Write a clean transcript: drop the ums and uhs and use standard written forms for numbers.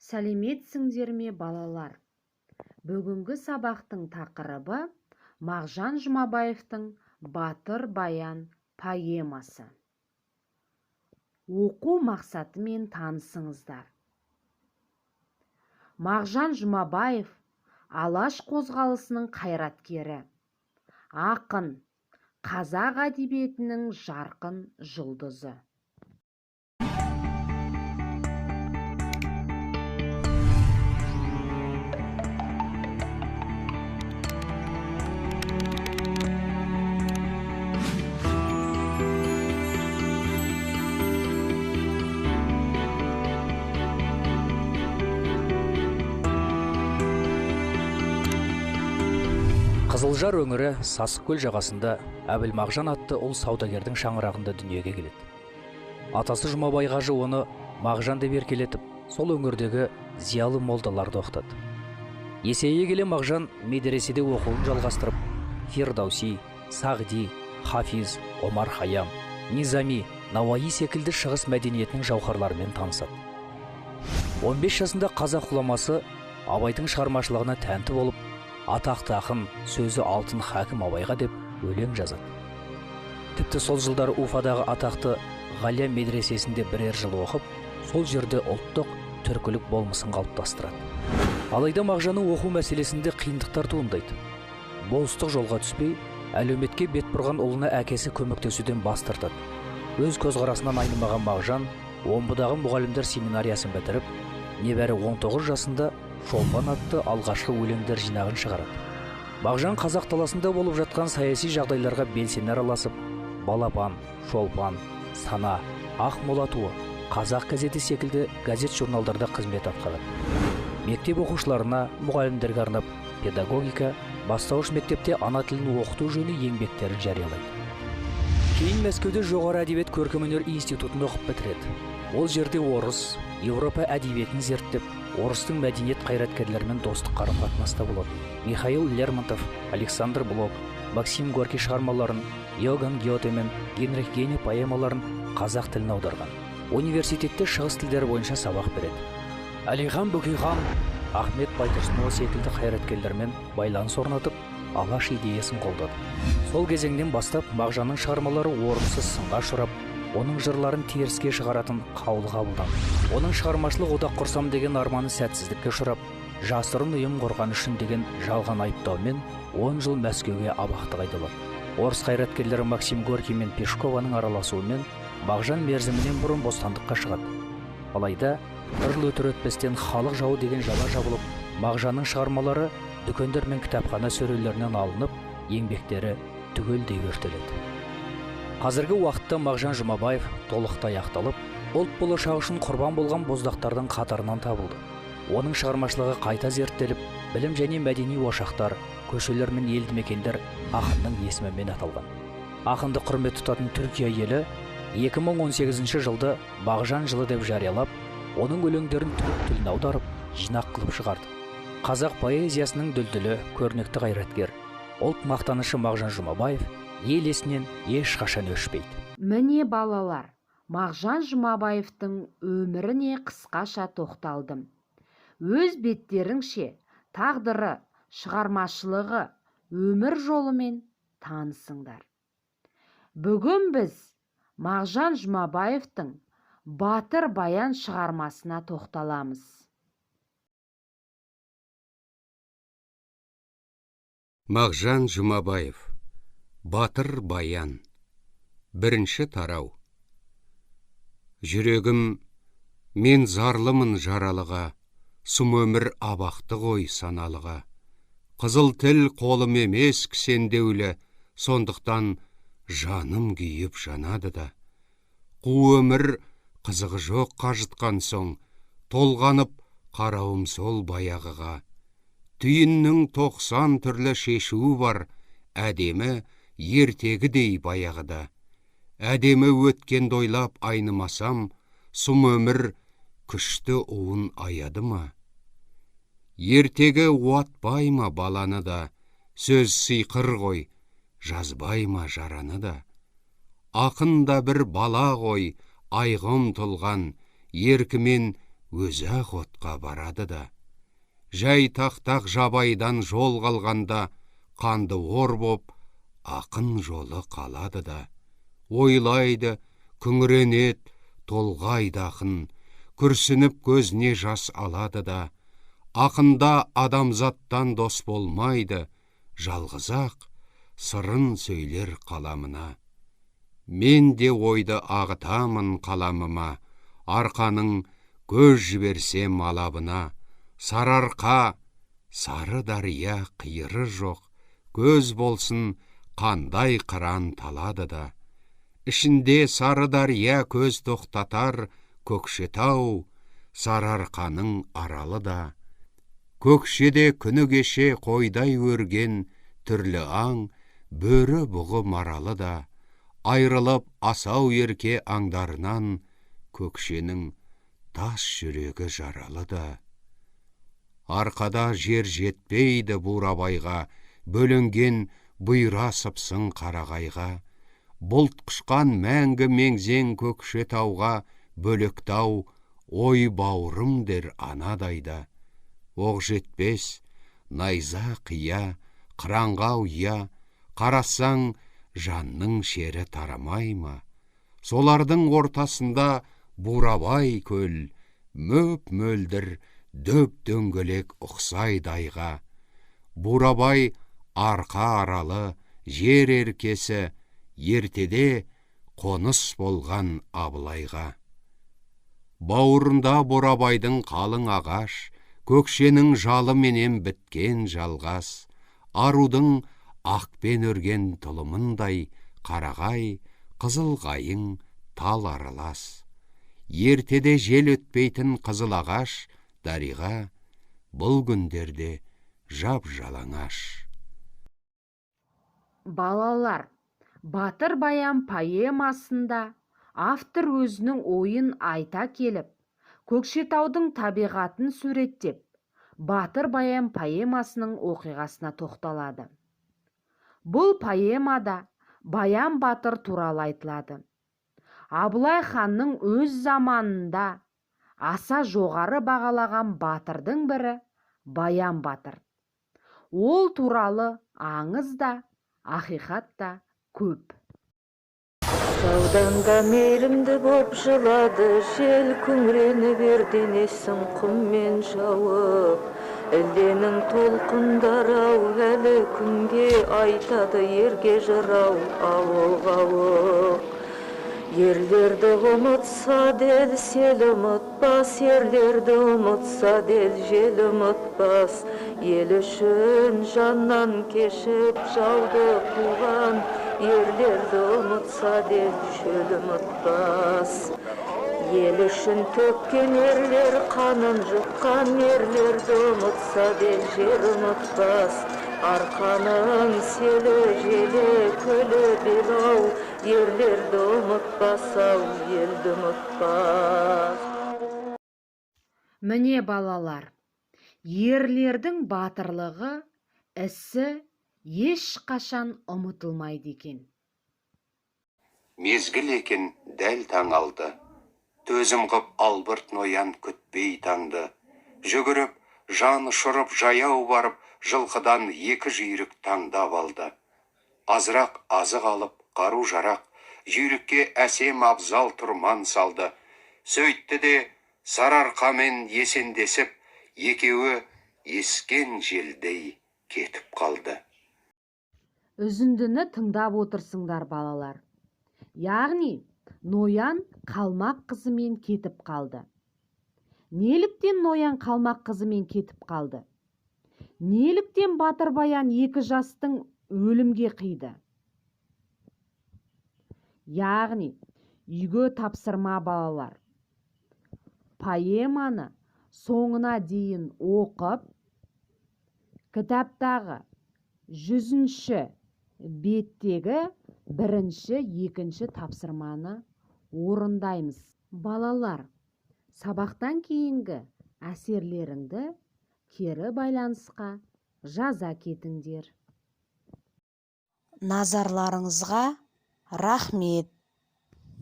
Сәлеметсіңдер ме, балалар? Бүгінгі сабақтың тақырыбы Мағжан Жұмабаевтың Батыр Баян поэмасы. Оқу мақсатымен танысыңыздар. Мағжан Жұмабаев Алаш қозғалысының қайраткері, ақын, қазақ әдебиетінің жарқын жұлдызы. Қызылжар өңірі Сасықкөл жағасында Әбілмағжан атты ұл саудагердің шаңырағында дүниеге келеді. Атасы Жұмабай қажы оны Мағжан деп еркелетіп, сол өңірдегі зиялы молдаларды оқытады. Есейе келе Мағжан медреседе оқуын жалғастырып, Фирдауси, Сағди, Хафиз, Омар Хайям, Низами, Науаи секілді шығыс мәдениетінің жауһарларымен танысады. 15 жасында қазақ ғұламасы Абайдың шығармашылығына тәнті болып, атақты ақын сөзі алтын хакім Абайға деп өлең жазады. Тіпті сол жылдары Уфадағы атақты Ғалия медресесінде бірер жыл оқып, сол жерде ұлттық түркілік болмысын қалыптастырады. Алайда Мағжанның оқу мәселесінде қиындықтар туындайды. Болыстық жолға түспей, әлеуметке бет бұрған ұлына әкесі көмектесуден бас тартады. Өз көзқарасынан айнымаған Мағжан Омбыдағы мұғалімдер семинариясын бітіріп, небәрі 19 жасында Шолпан атты алғашқы өлеңдер жинағын шығарады. Мағжан қазақ даласында болып жатқан саяси жағдайларға белсене араласып, Балапан, Шолпан, Сана, Ақмола туы, Қазақ газеті секілді газет-журналдарда қызмет атқарады. Мектеп оқушыларына, мұғалімдерге арнап педагогика, бастауыш мектепте ана тілін оқыту жөнінде еңбектерін жариялайды. Кейін Мәскеуде жоғары әдебиет көркемөнер институтын оқып бітіреді. Ол жерде орыс, Еуропа әдебиетін зерттеп, орыстың мәдениет қайраткерлерімен достық қарым-қатынаста болады. Михаил Лермонтов, Александр Блок, Максим Горький шығармаларын, Иоганн Гёте мен Генрих Гейне поэмаларын қазақ тіліне аударған. Университетте шығыс тілдері бойынша сабақ береді. Әлихан Бөкейхан, Ахмет Байтұрсынұлы секілді қайраткерлермен байланыс орнатып, Алаш идеясын қолдады. Сол кезеңнен бастап Мағжанның шығармалары орынсыз сынға ұшырап, оның жырларын теріске шығаратын қаулы қабылданды. Оның шығармашылық одақ құрсам деген арманы сәтсіздікке ұшырап, жасырын ұйым құрған үшін деген жалған айыптаумен 10 жыл Мәскеуге абақтыға айдалады. Орыс қайраткерлері Максим Горький мен Пешкованың араласуымен Мағжан мерзімінен бұрын бостандыққа шығады. Алайда бір жыл өтер өтпестен халық жауы деген жала жабылып, Мағжанның шығармалары дүкендер мен кітапхана сөрелерінен алынып, еңбектері түгелдей өртеледі. Қазіргі уақытта Мағжан Жұмабаев толықтай ақталып, ұлт болашағы үшін құрбан болған боздақтардың қатарынан табылды. Оның шығармашылығы қайта зерттеліп, білім және мәдени ошақтар, көшелер мен елді мекендер ақынның есімімен аталған. Ақынды құрмет тұтатын Түркия елі 2018 жылды Мағжан жылы деп жариялап, оның өлеңдерін түрік тіліне аударып, жинақ қылып шығарды. Қазақ поэзиясының дүлдүлі, көрнекті қайраткер, ұлт мақтанышы Мағжан Жұмабаев ел есінен ешқашан өшпейді. Міне балалар, Мағжан Жұмабаевтың өміріне қысқаша тоқталдым. Өз беттеріңше тағдыры, шығармашылығы, өмір жолымен танысыңдар. Бүгін біз Мағжан Жұмабаевтың Батыр Баян шығармасына тоқталамыз. Мағжан Жұмабаев, Батыр Баян. Бірінші тарау. Жүрегім, мен зарлымын жаралыға, сұм өмір абақты ғой саналыға. Қызыл тіл қолым емес кісендеулі, сондықтан жаным күйіп жанады да. Қу өмір қызығы жоқ қажытқан соң, толғанып қарауым сол баяғыға. Түйіннің 90 түрлі шешуі бар, әдемі ертегідей баяғыда. Әдемі өткенді ойлап айнымасам, сұм өмір күшті уын аяды ма? Ертегі уатпай ма баланы да, сөз сиқыр ғой, жазбай ма жараны да. Ақын да бір бала ғой, айғым тұлған, еркімен Өзі-ақ отқа барады да. Жай тақтақ жабайдан жол қалғанда, қанды ор боп, ақын жолы қалады да. Ойлайды, күңіренет, толғайды ақын, күрсініп көзіне жас алады да. Ақында адамзаттан дос болмайды, жалғыз-ақ сырын сөйлер қаламына. Мен де ойды ағытамын қаламыма, Арқаның көз жіберсем алабына. Сарыарқа, сары дария қиыры жоқ, көз болсын қандай қыран талады да. Ішінде сары дария көз тоқтатар Көкшетау, Сарыарқаның аралы да. Көкшеде күні кеше қойдай өрген түрлі аң, бөрі, бұғы, маралы да. Айрылып асау ерке аңдарынан, Көкшенің тас жүрегі жаралы да. Арқада жер жетпейді Бурабайға, бөленген бұйра сыпсың қарағайға. Бұлт құшқан мәңгі меңзең Көкшетауға, Бөлектау, ой бауырым дер анадайда. Оқ жетпес, найза қия, қыранға ұя, қарасаң жанның шері тарамай ма? Солардың ортасында Бурабай көл, мөп мөлдір, дөп дөңгелек ұқсайды айға. Бурабай Арқа аралы, жер еркесі, ертеде қоныс болған Абылайға. Бауырында Бурабайдың қалың ағаш, Көкшенің жалы менен біткен жалғас, арудың ақпен өрген тұлымындай қарағай, қызыл қайың, тал аралас. Ертеде жел өтпейтін қызыл ағаш, дариға, бұл күндерде жап жалаңаш. Балалар, Батыр Баян поэмасында автор өзінің ойын айта келіп, Көкшетаудың табиғатын суреттеп, Батыр Баян поэмасының оқиғасына тоқталады. Бұл поэмада Баян батыр туралы айтылады. Абылай ханның өз заманында аса жоғары бағалаған батырдың бірі Баян батыр. Ол туралы аңыз да, ақиқат та көп. Жаудан да мейірімді боп жылады жел, күңіреніп ер денесін құммен жауып. Ілденің толқындары ау әлі күнге айтады ерге жырау ауық ауық. Ерлерді ұмытса дел сел ұмытпас, ерлерді ұмытса дел жел ұмытпас. Ел үшін жаннан кешіп жауды қуған, ерлерді ұмытса дел шөл ұмытпас. Ел үшін төккен ерлер қанын жұтқан, ерлерді ұмытса дел жер ұмытпас. Арқаның селі, желі, көлі, белі, ерлерді ұмытпас ау, елді ұмытпас. Міне, балалар, ерлердің батырлығы, ісі ешқашан ұмытылмайды екен. Мезгіл екен дәл таң алды. Төзім қып албырт ноян күтпей таңды. Жүгіріп, жан ұшырып жаяу барып, жылқыдан екі жүйрік таңдап алды. Азырақ азық алып, қару жарақ, жүйрікке әсем абзал тұрман салды. Сөйтті де Сарыарқамен есендесіп, екеуі ескен желдей кетіп қалды. Үзіндіні тыңдап отырсыңдар, балалар. Яғни ноян қалмақ қызымен кетіп қалды. Неліктен ноян қалмақ қызымен кетіп қалды? Неліктен батыр Баян екі жастың өлімге қиды? Яғни үйге тапсырма, балалар: поэманы соңына дейін оқып, кітаптағы 100-беттегі бірінші, екінші тапсырманы орындаймыз. Балалар, сабақтан кейінгі әсерлеріңді кері байланысқа жаза кетіңдер. Назарларыңызға рахмет!